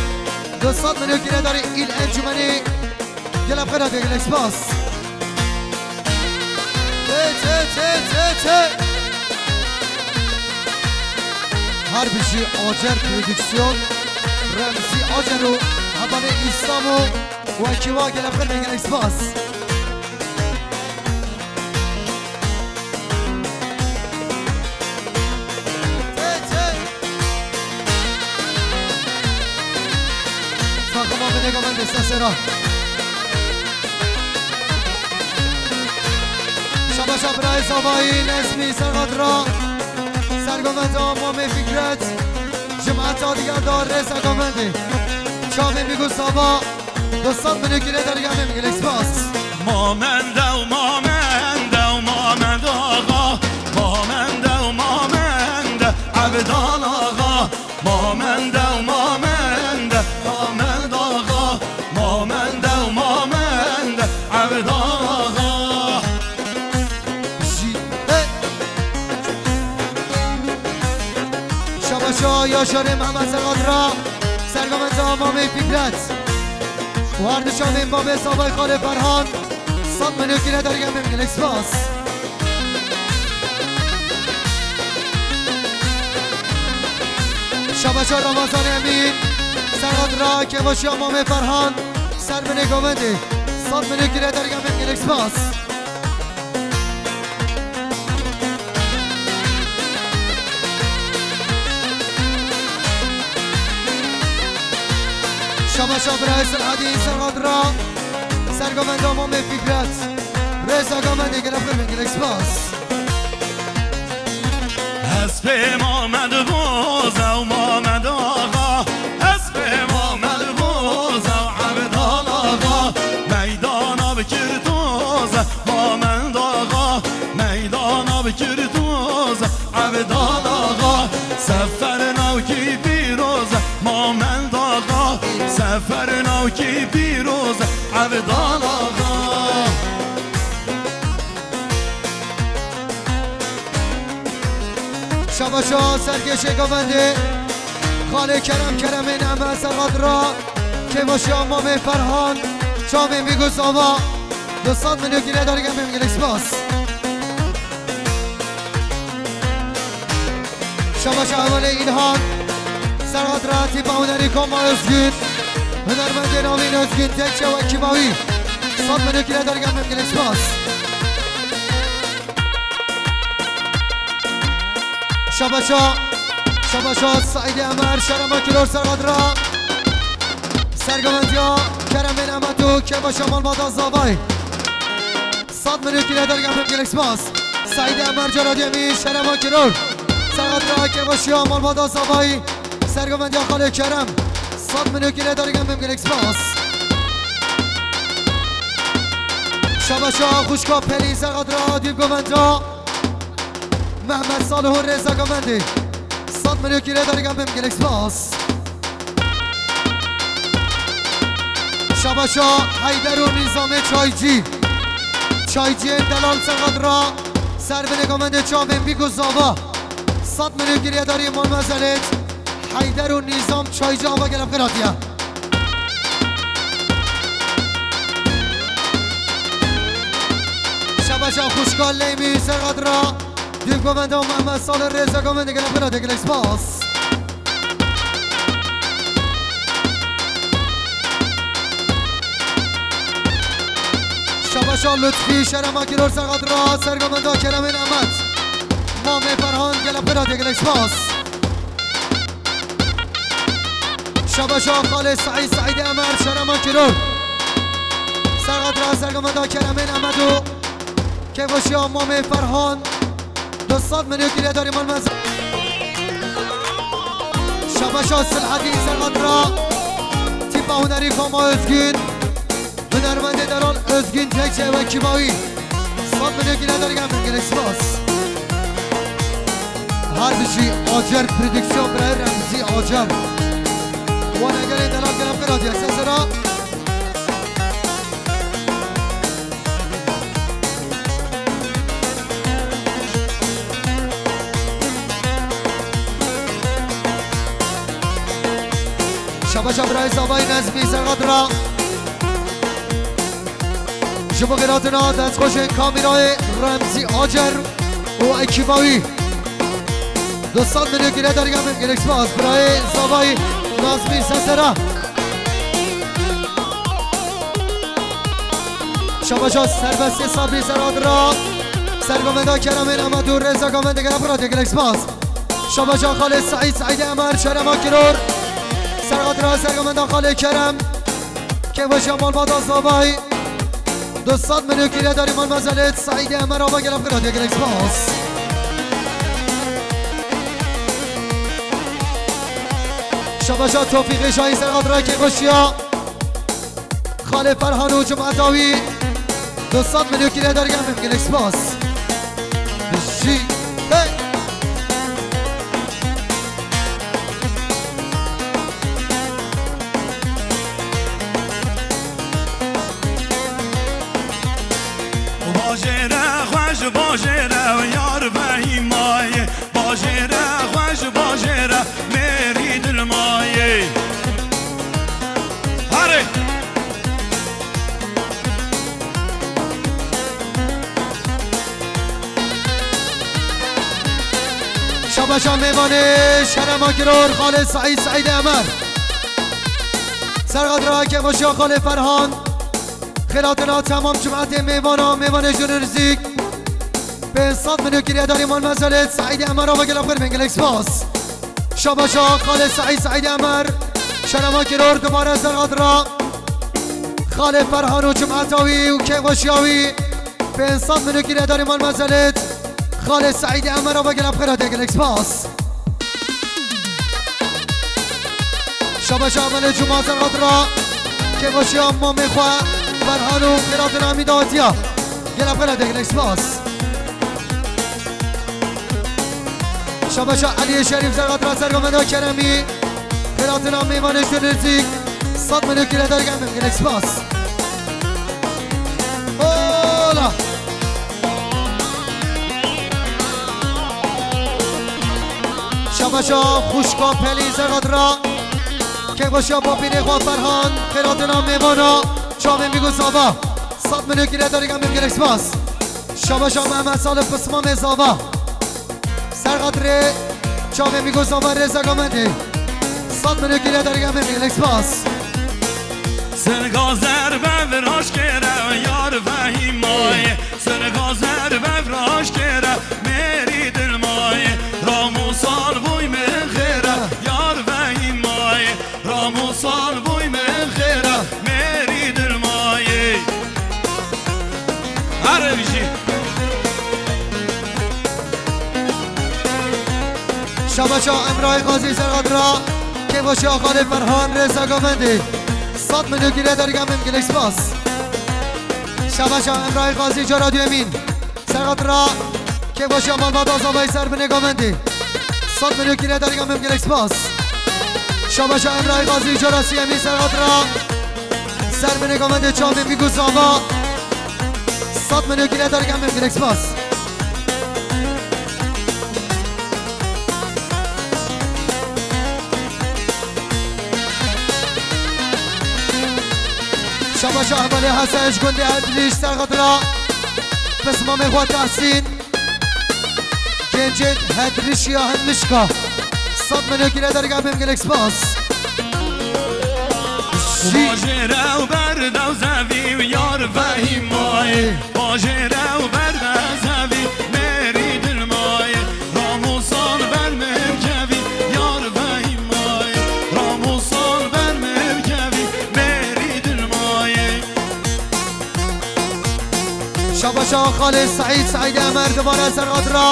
Du sed milyon kîle dergem îl encûmenî. Gelek xêr hatiye, gelek spas. Tê, tê, tê, tê, tê. Her bijî Acer Prodüksiyon, Remzî Acer û hevalê Îslam û wekî wa, gelek xêr, gelek spas. Tê, tê. Takıma binê govendê sesera. Şabaşa birayê Zavayî Nezmî serqat ra. Sergovenda Mamê Fikret. Cimeta diger da rêza govendê. Çavê Mîgo Zava. Du sed milyon kîle dergem em, gelek spas. Mamende û mamende û mamende axa, mamende û mamende Evdal axa, mamende û mamende, mamende axa, mamende û mamende Evdal axa. Jî, hey! Şabaşa Yaşarê Mehmet Serqat ra, sergovenda Mamê Fikret. Wardişa Mêm Babê Zavay Xalê Ferhan, sed milyon kîle dergem em, gelek spas. Şabaşa Ramazan Emîn, serqat ra, kevoşiya Mamê Ferhan, ser binê govendê, sed milyon kîle dergem em, gelek spas. Şabaşa birayê Sirhedî serqat ra, sergovenda Mamê Fikret. Rêza govendê, gelek xêr, gelek spas. Ez pê Mamed Boz ew Mamed Axa, ez pê Mamed Boz ew Evdal Axa, meydana bikir toz, Mamed Axa, meydana bikir toz, Evdal Axa, sefer navkî pîroz, Mamed Axa, sefer navkî pîroz, Evdal Axa. Şabaşa serkêşê govendê, Xalê Kerem, Keremê Neme serqat ra, kevoşiya Mamê Ferhan, çavê Mîgo Zava, du sed milyon kîle dergem em, gelek spas. Şabaşa hevalê Îlhan, serqat ra, tîpa hunerî Koma Özgün, hunermendê navîn Özgün, tek çewa kîmawî, sed milyon kîle dergem em, gelek spas. Şabaşa, şabaşa Saîdê Emer, şerema kîlo serqat ra. Sergovendiya Keremê Nemet û kevoşa malbata Zavay. Sed milyon kîle dergem em, gelek spas. Saîdê Emer cara duyemî, şerema kîlo. Serqat ra, kevoşiya malbata Zavay. Sergovendiya Xalê Kerem. Sed milyon kîle dergem em, gelek spas. Şabaşa xwişka Pelî serqat ra, dîv govenda. Mehmet Salih û rêza govendê. Sed milyon kîle dergem em, gelek spas. Şabaşa Heyder û Nîzamê Çaycî. Çayciyên delal serqat ra, ser binê govendê çavên Mîgo Zava. Sed milyon kîle dergem em, mademoiselle. Heyder û Nîzam Çaycî, ava gelek xêr hatiye. Şabaşa xwişka Leymî serqat ra, dîv govenda û Mehmet Salih, rêza govendê, gelek xêr hatiye, gelek spas. Şabaşa Lutfî, şerema kîlo serqat ra, sergovenda Keremê Nemet. Mamê Ferhan, gelek xêr hatiye, gelek spas. Şabaşa Xalê Saîd, Saîdê Emer, şerema kîlo. Serqat ra, sergovenda Keremê Nemet û kevoşiya Mamê Ferhan. Du sed milyon kîle dergem em, mademoiselle. Şabaşa Silhedî serqat ra, tîp Hunerî Kama Özgün, hunermendê delal Özgün Tekçe ve ekîba wî. Sed milyon gîre dergen bin, gelek spas. Her bijî Acar Prodüksiyon, birayê Remzî Acar. Wana gelê delal gelek qiratiye. Sesera. Şabaşa birayê Zavayî Nezmî Serqatira. Ji bo xêratina destxweşên kamîrayê Remzî Acar û ekîba wî. Du sed milyon gîre dergen bin, gelek spas. Birayê Zavayî Nazmî Sesera. Şabaşa Serbestê Sabrî Serqatira. Sergovenda Keremên Emed û Rêza Govendê gelek qiratiye, gelek spas. Şabaşa Xalê Seîd Seîdê Emer, Şerema Kiror. Serqatira sergovenda Xalê Kerem. Kêfxweşiya malbata Zavayî. Du sed milyon gîre derî malmezelêt Seîdê Emer ava gelek qiratiye, gelek spas. Şabaşa Tofîqê Şahîn Serqatira kêfxweşiya Xalê Ferhan û cemaeta wî. Du sed milyon gîre dergen bin, gelek spas. Bijî. Hey! Bajêre xweş, bajêre yar vehîmayê. Bajêre xweş, bajêre mêrî dilmayê. Harê! Şabaşa mêvanê Şerema Giror, Xalê Seîd, Seîdê Emer. Serqatira kêfxweşiya Xalê Ferhan. Xêratina temam cemaetê mêvana, mêvanê jûr û nizîk. Pênc sed milyon gîre derî malmezelêt Seîdê Emer ava gelek xêr bin, gelek spas. Şabaşa Xalê Seîd, Seîdê Emer. Şerema Giror dubare Serqatira. Xalê Ferhan û cemaeta wî û kêfxweşiya wî. Pênc sed milyon gîre derî malmezelêt Xalê Seîdê Emer ava gelek xêr hate, gelek spas. Şabaşa Emelê Cuma Serqatira. Kêfxweşiya mamê xwe Ferhan û xêratina mî dawetiya. Gelek xêr hate, gelek spas. Şabaşa Eliyê Şerîf Serqatira sergovenda Keremî. Xêratina mêvanê jûr û nizîk. Sed milyon gîre dergen bin, gelek spas. Ola! Şabaşa xwişka Pelî Serqatira. Kêfxweşiya bapîrê xwe Ferhan. Xêratina mêvana çavên bî ku zava. Sed milyon gîre dergen bin, gelek spas. Şabaşa Mehmet Salih Pismamê zava. Serqatirê çavê mî ku zava Rêza Govendê. Sed milyon gîre dergen bin, gelek spas. Sirga zer be viraşkere yar vehîmayê. Sirga zer be viraşkere mêrî dilmayê. Ramusal bûy min xêre yar vehîmayê. Ramusal bûy min xêre mêrî dilmayê. Erê bijî. Şabaşa Emrahî Qazî Serqatira. Kêfxweşiya Xalê Ferhan Rêza Govendê. Sed milyon gîre dergen bin, gelek spas. Şabaşa Emrahî Qazî cara duyemîn. Serqatira, kêfxweşiya malbata zavayî ser binê Govendê. Sed milyon gîre dergen bin, gelek spas. Şabaşa Emrahî Qazî cara siyemî Serqatira. Ser binê Govendê çavên bî ku zava. Sed milyon gîre dergen bin, gelek spas. Şabaşa Hevalê Hesen ji gundê Hedrîş Serqatira. Pismamê xwe Tahsîn. Gencên Hedrîşiya Hinmişka. Sed milyon gîre dergen bin, gelek spas. Bajêre û berdew zevî û yar vehîmayê. Bajêre û berdew zevî mêrî dilmayê. Ramusal ber min kevî yar vehîmayê. Ramusal ber min kevî mêrî dilmayê. Şabaşa Xalê Seîd, Seîdê Emer dubare Serqatira.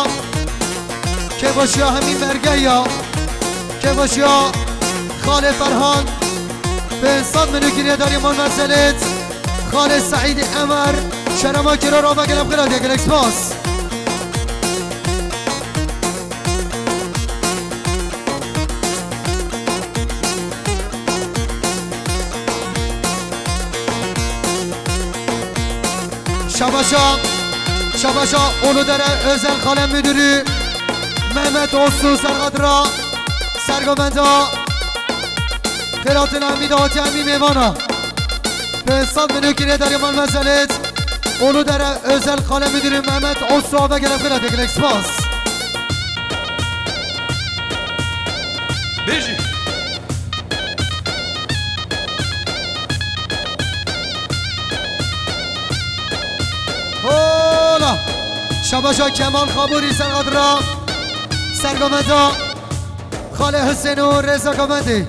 Kêfxweşiya hemî mergehiya. Kêfxweşiya Xalê Ferhan. Bin sed milyon girêdarî mal mezelet. Xalê Seîdî Emer. Şerema kiro rava gelek xira diye gelek spas. Şabaşa, Şabaşa Uludere Özel Kale Müdürü Mehmet Olsun Sergadra Sergovenda Xêratina Emî dawetiya Emî mêvana. Bin sed milyon girêdarî mal mezelet. Uludere Özel Kale Müdürü Mehmet Olsun ava gelek xira diye gelek spas. Bêjî. Hola! Şabaşa Kemal Xabûrî Sergadra Sergovenda Xalê Hisên û Rêza Govendî.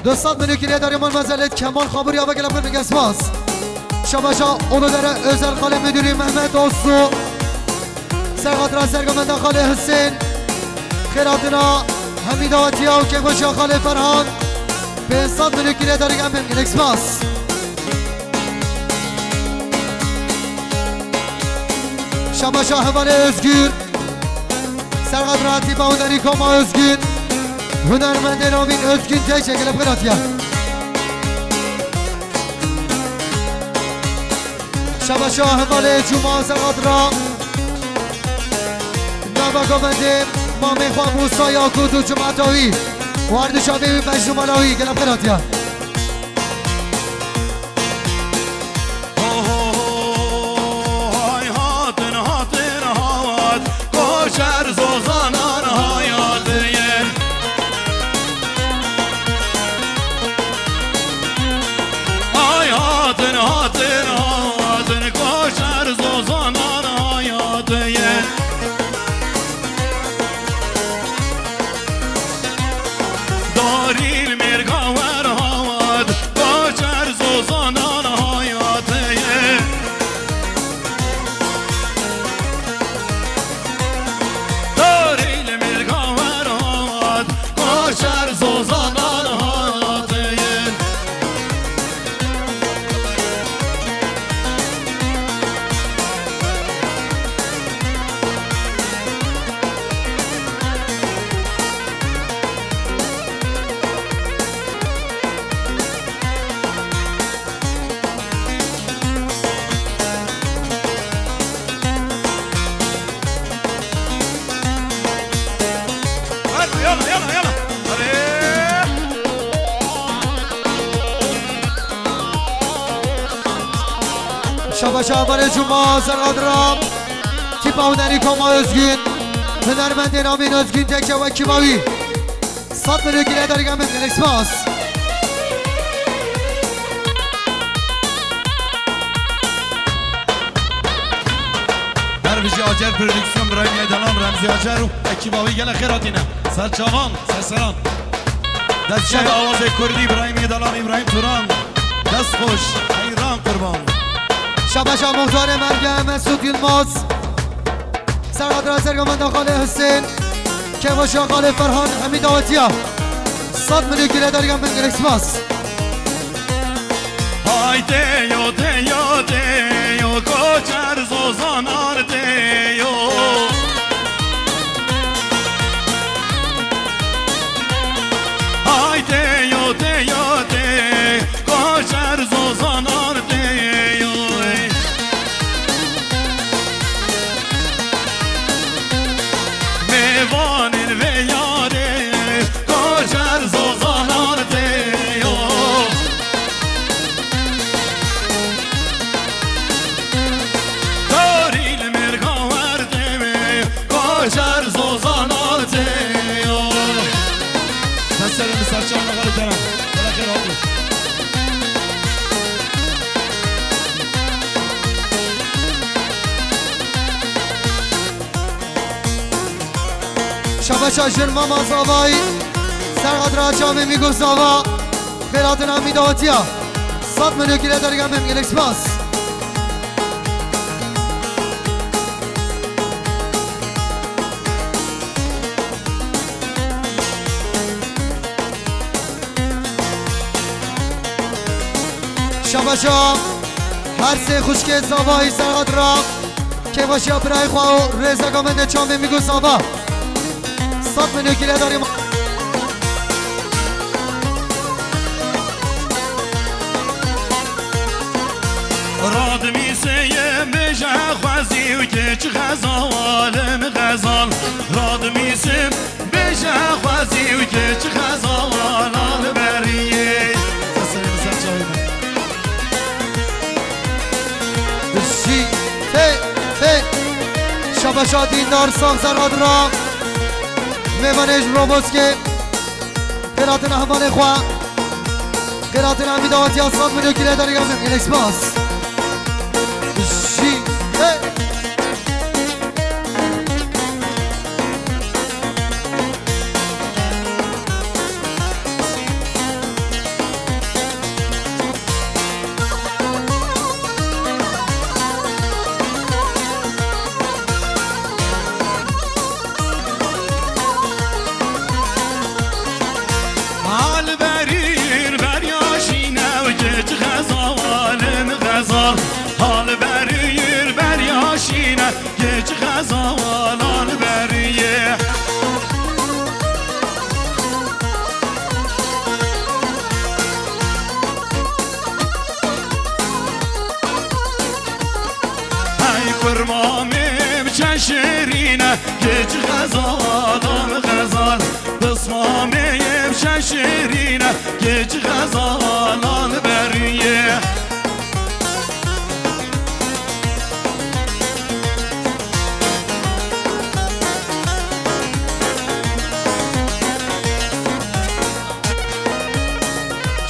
Du sed milyon girêdarî mal mezelet Kemal Xabûrî ava gelek xira diye spas. Şabaşa Uludere Özel Kale Müdürü Mehmet Olsun. Sergadra Sergovenda Xalê Hisên. Xêratina Hemî dawetiya û kêfxweşiya Xalê Ferhan. Bin sed milyon girêdarî em bin gelek spas. Şabaşa Hevalê Özgür. Sergadra Tîpa Hunerî Koma Özgün. Hunermendê navîn Özgün Teyçe gelek xira diye. Şabaşa Hevalê Cuma Sergadra. Nava govendê mamê xwe Musa Yakût û cemaeta wî. Wardiş avê wî Mecnû Malawî gelek xira diye. Ho, ho, ho, hay hatin, hatin, hat. Koçer zozanan hayatiyên. Ay hatin, hatin, hatin, koçer zozanan hayatiyên. Darîl mêrga wer hat, koçer zozanan hayatiyên. Darî li mêrga wer hat, koçer zozanan hatiyin. Hadi yala, yala, yala. Hadi. Şabaş Avarê Cuma Zergadra. Tîpa hunerî Koma Özgün. Hunermendê navîn Özgün Tekçe wekî mawî. Sed milyon girêdarî em bin, gelek spas. Her bijî Acar Prodüksiyon, Birahîm Yedalan, Remzî Acar û ekîba wî gelek xêr hatîne. Ser çavan, ser seran. Destşad Awazê Kurdî, Birahîm Yedalan, Îbrahîm Turan. Dest xweş, heyran qurban. Şabaşa Muxtarê Merge, Mesut Yılmaz. Serhat Razer Gamenda Xalê Husên. Kevoşa Xalê Ferhan, Hemî dawetiya. Sed milyon girêdarî em bin, gelek spas. Hay têyo, têyo, têyo, koçer zozanar têyo. Hay têyo, têyo, tê, koçer zozanar têyo. Mêvanên vê yarê, koçer zozanan têyo. Tarî li mêrga werdê wê, koçer zozanan têyo. Destserê li serçavan xalî teran. Bela xêr hatî. Şabaşa jin Mama Zavay, Serhat Raça ve Migo Zava, Xêratin Amî dawetiya. Sed milyon girêdarî em bin, gelek spas. Şa, her sê xwişkê zavayî serhat ra. Kêvaşiya birayê xwe û rêzeka min de çamê Mîgo Zava. Sed milyon kîle darî ma- Radimîsê ye bêje xwezî û keç xezal, xezal. Radimîsê bêje xwezî û keç xezal al beriyê. Sesini sen çayını. Şî, fe, fe. Şabaşa Dîndar sax serhat ra. Mêvanê ji Roboskê. Xêratina hevalê xwe. Xêratina em vî dawetiya sed milyon kîle derî em gelek spas. Şî, fe. Hal berîr beryaşîne û keç xezalin xezal. Hal berîr beryaşîne keç xezalan beriyê. Hey kurmamê biçe şêrîne, keç xezalan xezal. Pismamê biçe şêrîne, keç xezalan beriyê.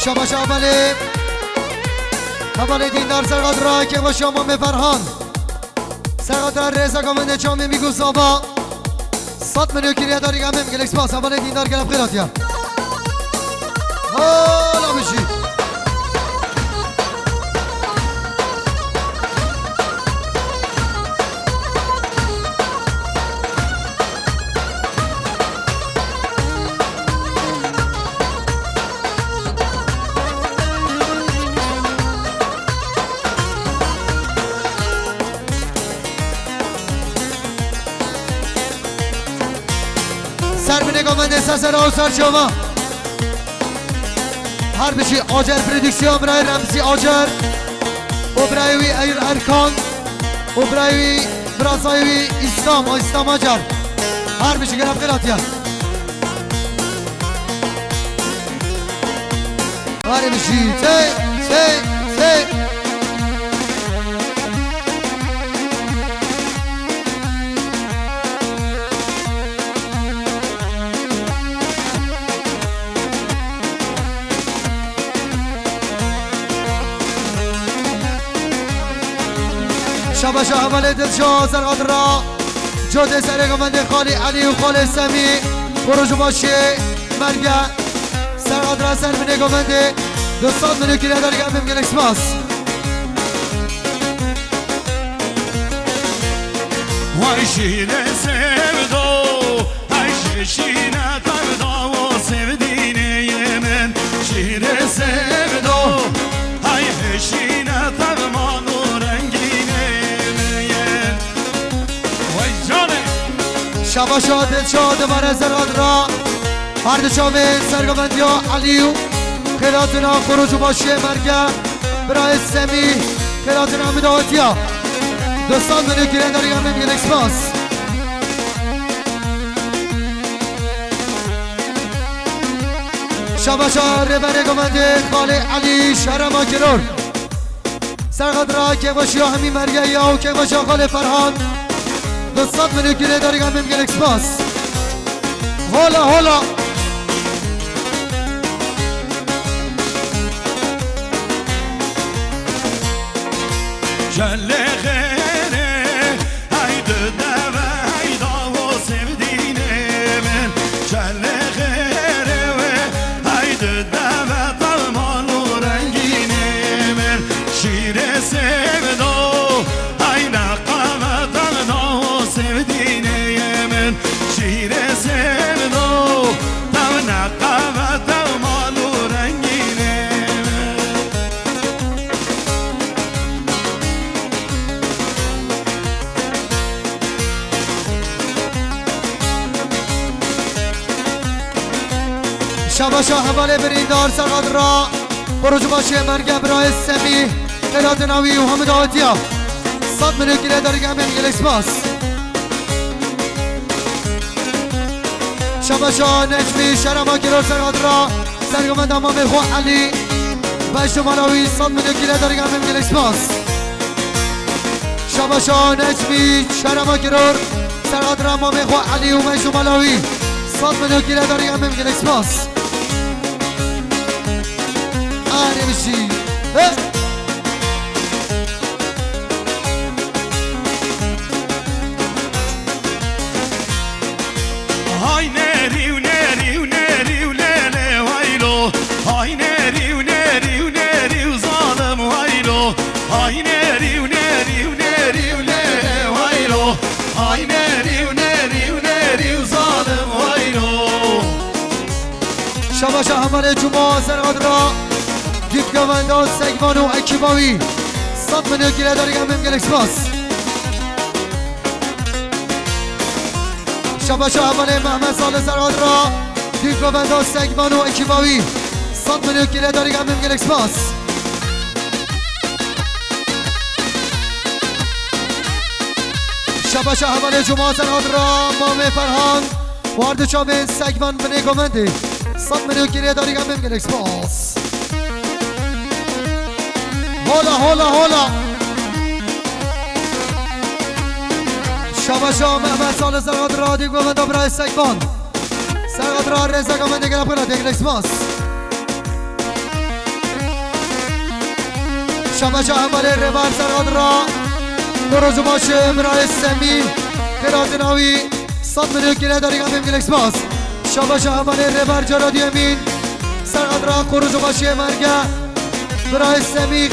Şabaş hevalê. Hevalê Dîndar serhat ra, kêvaşiya Mamê Ferhan. Serhat ra rêzeka min de çamê Mîgo Zava. Sed milyon kîle darî em gelek spas. Hevalê Dîndar gelek xêr hatiye. Hala bijî. Ser binêka mendê, ser sera û ser çava. Her bijî Acar Prodüksiyon, birayê Remzî Acar û birayê wî Eyûb Erkan û birayê wî, birazayê wî Îslam, Îslam Acar. Her bijî, gelek xêr hatiye. Her bijî, tê, tê, tê. Şabaşa hevalê Dilşa, serhat ra. Codê serê govendê xalî Elî û xalê Semî. Xwe roj û başê merge. Serhat ra ser binê govendê. Du sed milyon kîle derî em gelek spas. Vay şîrê sevdo, ay şişîne tevda o sevdînê min. Şîrê sevdo, ay şişîne tevman û rengînê min. Vay canê. Şabaşa Dilşa, divare serhat ra. Her di çavê sergovendiya Elî û xêratina xwe roj û başê merge. Birayê Semî, xêratina em dawetiya. Du sed milyon kîle derî em gelek spas. Şabaşa rêberê govendê xalê Elî Şerema Kiror. Serhat ra kêvaşiya hemî mergeya û kêvaşiya xalê Ferhan. Du sed milyon kîle derî em gelek spas. Hola, hola. Şelê xêrê, hey di deve, hey davo sevdînê min. Şelê xêrê wê, hey di deve, tevman û rengînê min. Şîrê sevdo, hey ne qeve, tevna o sevdînê min. Şîrê sevdo, tev ne qeve, tev mal û rengînê min. Şabaşa hevalê birîndar Serhat Ra, Borucu Başê Merge, birayê Semî, Xêratina wî û hemû dawetiya. Sed milyon kile derî em ên gelek spas. Şabaşa Necmî, şerema kiror Serhat Ra, sergomenda mamê xwe Elî, beş numara wî, sed milyon kile derî em ên gelek spas. Şabaşa Necmî, şerema kiror Serhat Ra, mamê xwe Elî û beş numara wî, sed milyon kile derî em ên gelek spas. Arê bijî. He! Hay nerî û nerî û nerî û lê lê waylo. Hay nerî û nerî û nerî û zalim waylo. Hay nerî û nerî û nerî û lê lê waylo. Hay nerî û nerî û nerî û zalim waylo. Şabaşa hevalê Cuma Serhat Ra, Dît Govenda Segvan û ekîba wî. Sed milyon kile derî em ên gelek spas. Şabaşa hevalê Mehmet Salih Serhat Ra, Dît Govenda Segvan û ekîba wî. Sed milyon kile derî em ên gelek spas. Şabaşa hevalê Cuma Serhat Ra, mamê Ferhan, wardi çavên Segvan binê Govendê. Sed milyon kile derî em ên gelek spas. Hola, hola, hola. Şabaşa Mehmet Salih Serhat Ra, Dît Govenda birayê Segvan. Serhat Ra rêzeka min digere pira, tek lek spas. Şabaşa hevalê rêber Serhat Ra, Borucu Başê birayê Semî, Xêratina wî, sed milyon kile derî em ên gelek spas. Şabaşa hevalê rêber Cara Diyemîn, Serhat Ra, Borucu Başê Merge, birayê Semî,